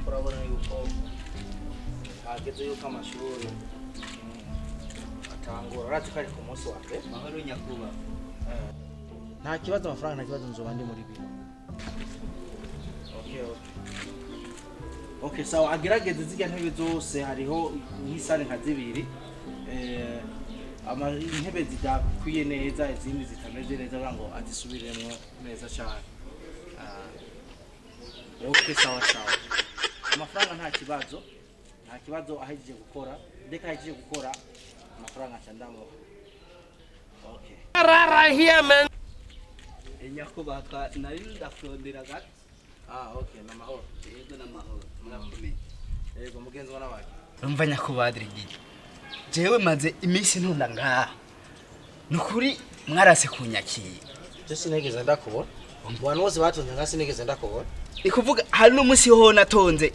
Urabona yuko hageze yuko amashuri atangura. Urazi ko ari ku munsi wa mbere. Mahoro, nyakubahwa. Nta kibazo, amafaranga nta kibazo, nzoba ndi muri biro. Okay, sawa. Agerageze zirya ntebe zose, hariho nk'isare nka zibiri, intebe zidakwiye neza, izindi zitameze neza, kugira ngo azisubiremwo neza cyane. Ah, okay, sawa sawa. Amafaranga nta kibazo, nta kibazo. Ahejeje gukora, ndeka ahejeje gukora, amafaranga nca ndamuha. Okay. Nyakubahwa, nari ndakurondera gato. Ah, okay, namahoro. Yego, n'amahoro, murakomeye? Yego, mugenzi wa nabaki. Urumva, nyakubahwa diregite, jewe maze iminsi ntonda ngaha, ni ukuri mwarase kunyakira. Je sinigeze ndakubona. Abantu bose batonze nga sinigeze ndakubona. Ni kuvuga hari n'umunsi ho natonze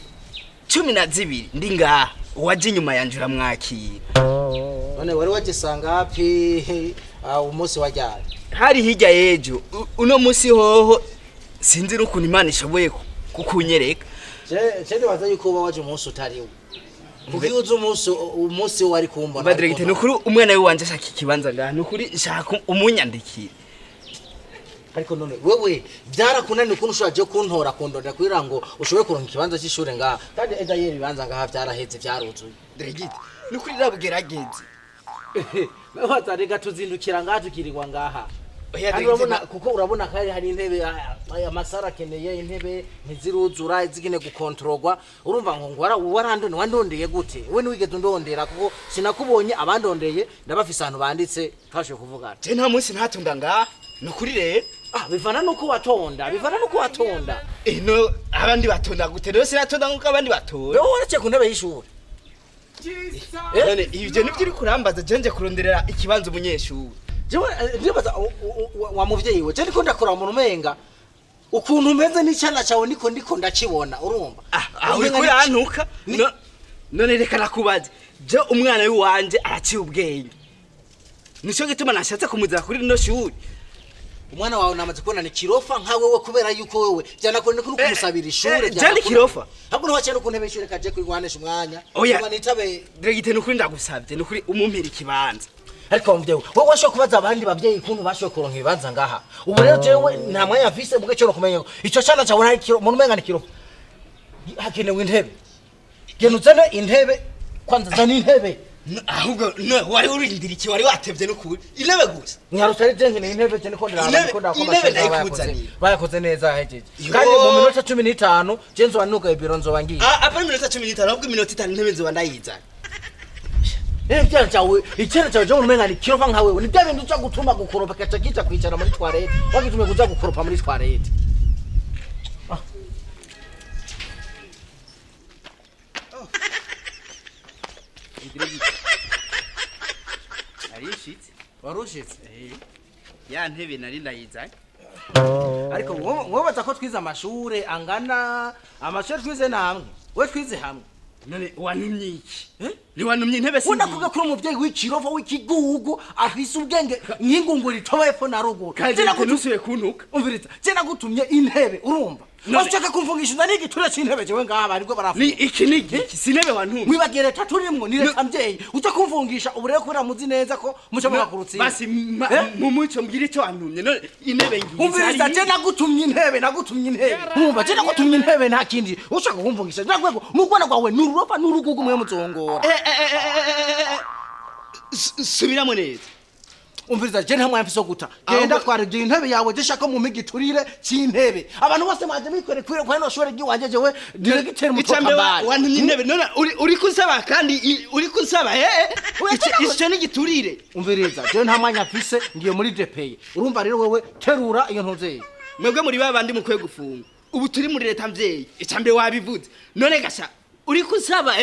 12 ndi ngaha, uwaje inyuma yanje uramwakira. None wari wagisanga hapi? Umunsi wajyanye? Hari hirya y'ejo. Uno munsi hoho sinzi n'ukuntu Imana ishoboye kukunyereka. Je nibaza yuko uba waje umunsi utariwo. Kuko iyo uzi umunsi wari kumbona. Mba diregite, ni ukuri umwana wanje ashaka ikibanza ngaha, ni ukuri nshaka umunyandikira. Ariko none wewe byarakunaniye ukuntu ushobora je kuntora, kundondera kugira ngo ushobore kuronka ikibanza cy'ishure ngaha, kandi ejo yera ibibanza ngaha byaraheze, byaruzuye. Diregite, ni ukuri rabugerageze. Wewe reka tuzindukira ngaha, tukirirwa ngaha. Oya, Kandi diregite, urabona, kuko urabona ko hari intebe, amasara akeneye intebe, ntiziruzura, zikeneye gukontorogwa. Urumva ngo warandonde, wandondeye gute? We ntiwigeze undondera kuko sinakubonye. Abandondeye ndabafise ahantu banditse, twashoboye kuvugana. Je nta munsi ntatonda ngaha, ni ukuri rero. Ah, bivana nuko watonda, bivana nuko watonda. Ino abandi batonda gute rero? Sinatonda nkuko abandi batonda. Wewe waraciye ku ntebe y'ishuri? None ivyo nivyo uri kurambaza? Je nje kuronderera ikibanza umunyeshuri. Jewe ndibaza wa muvyeyi we, je ndiko ndakora mu rumenga ukuntu umeze n'icana cawe niko ndakibona, urumva? Ah, aho uri Umenga kurantuka. None reka nakubaze, je umwana w'iwanje araciye ubwenge, nico gituma nashatse kumuzana kuri rino shuri. Umwana wawe namaze kubona ni kirofa nka wewe, kubera yuko wewe byanakora no kumusabira ishure. Je ni kirofa? Ahubwo ntiwaciye no ku ntebe y'ishure, kaje kwigwanisha umwanya. Oya. Kuba nitabe. Diregite, nukuri ndagusavye, nukuri umumpera ikibanza. Ariko wa muvyeyi, wowe washobora kubaza abandi bavyeyi ukuntu bashoboye kuronka ibibanza ngaha. Ubu rero jewe nta mwanya mfise, muge cyo kumenya ico cana cawe nta kiro umuntu umenga ni kirofa. Hakenewe intebe, genda uzane intebe, kwanza zana intebe. Ahubwo no wari urindira iki? Wari watevye nukuri, intebe gusa. Nyarutari, je nkeneye intebe, je niko ndiraba. Intebe- Niko ndaba ko intebe amashure ndayikuzanira. bayakoze neza, yahejeje. Yo. Kandi mu minota 15 je nzoba nugaye biro, nzoba ngiye. Ah, apana iminota 15, ahubwo iminota 5 intebe nzoba ndayizana. Icyana cyawe, icyana cyawe, je umenga ni kirofa nka wewe. Ni bya bintu uza gutuma gukoropa kaca kija kwicara muri toilette, wagitumye kuza gukoropa muri toilette. Ah. Narishitse. Warushitse? Ya ntebe nari ndayizanye. Ariko wobaza ko twize amashure angana, amashure twize namwe, we twize hamwe. None wantumye iki? Ntiwantumye intebe? Si Unakuga kuri umuvyeyi w'ikirofa, w'ikigugu, afise ubwenge nk'ingunguru itoba epfo na ruguru. Kandi Je nagutumye- ntusubiye kuntuka. Umviriza, je nagutumye intebe, urumva? None- Ushaka kumfungisha n'igiture c'intebe? Jewe ngaha bariko barafunga. Ni iki? Ni iki? Si intebe wantumye? Mwibagiye leta turimwo, ni leta mvyeyi. Uca kumfungisha ubu rero kubera muzi neza ko muca muhakurutsinda. Basi Eh? mu muco mbwira icyo wantumye. None intebe ngiyi. Umviriza, je nagutumye intebe, nagutumye intebe, urumva? Je nagutumye intebe, nta kindi. Ushaka kumfungisha, nakwego n'urwana rwawe n'ururofa n'urugugu mwe muzongora. Subiramo neza. Umviriza, je nta mwanya mfise wo guta. Genda, Ahubwo- twara ibyo intebe yawe. Je shaka mu giturire c'intebe, abantu bose mwaje bikwere kwire kwa no shore ry'iwanje, jewe diregiteri Icya mbere mutokambari. wantumye intebe, none uri kunsaba kandi uri kunsaba Oya, icyo ni igiturire. Umviriza, jewe nta mwanya mfise, ngiye muri DPE, urumva? Rero wewe terura iyo ntuzeye. Mwebwe muri ba bandi mukwiye gufunga. Ubu turi muri leta mvyeyi. Icya mbere wabivuze, none gasha uri kunsaba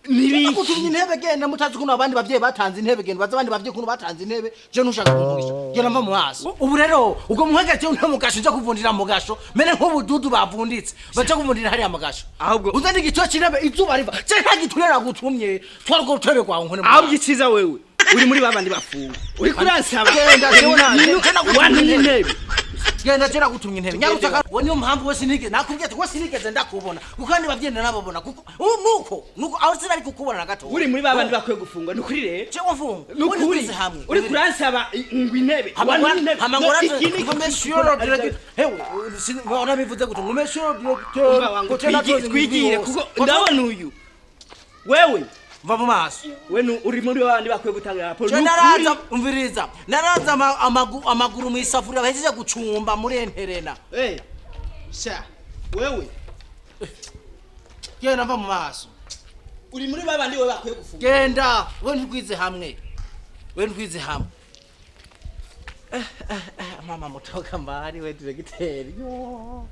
Nagutumye nibiki? intebe, genda. Mutazi ukuntu abandi bavyeyi batanze intebe, genda baze abandi bavyeyi ukuntu batanze intebe. Je ntushaka kumvugisha, genda mva mu maso. Ubu rero ubwo muhagaze nta mugasho, nja kuvundira mu gasho mene nk'ubududu bavunditse, baja kuvundira hariya mu gasho. Ahubwo- Uzane igituba c'intebe, izuba riva. Je nta giturire nagutumye, twara urwo rutebe rwawe nkone mu Ahubwo maso. iciza wewe uri muri ba bandi bafunga, uri kuransaba. Genda, jewe je nagutumye Wantumye intebe. intebe. Genda, je nagutumye intebe. Tugende. Nyarutsa. We niyo mpamvu wese nigeze nakubwiye ati wese nigeze ndakubona, kuko niba byenda nababona, kuko nuko aho sinari kukubona na gato. Uri muri babandi bakwiye gufungwa, ni ukuri rero. Je wafunga. Ni ukuri. Hamwe Uri kuransaba ngo intebe. Wani intebe. Hama No, ngora iki ni ngo monsieur le directeur, hewe, urabivuze gute ngo monsieur le directeur? Umva wangu, twigire kuko ndabona uyu wewe. Va mu maso. We uri muri babandi bakwiye gutanga raporo. Je Ni ukuri. naraza, umviriza, naraza amaguru mu isafuriya bahejeje gucumba muri enterena. Eh, sha wewe. Genda, mva mu maso. Uri muri babandi we bakwiye gufunga. Genda, we ntwize hamwe, we ntwize hamwe. Eh, eh, eh, mama mutoka mbari we directeur yo.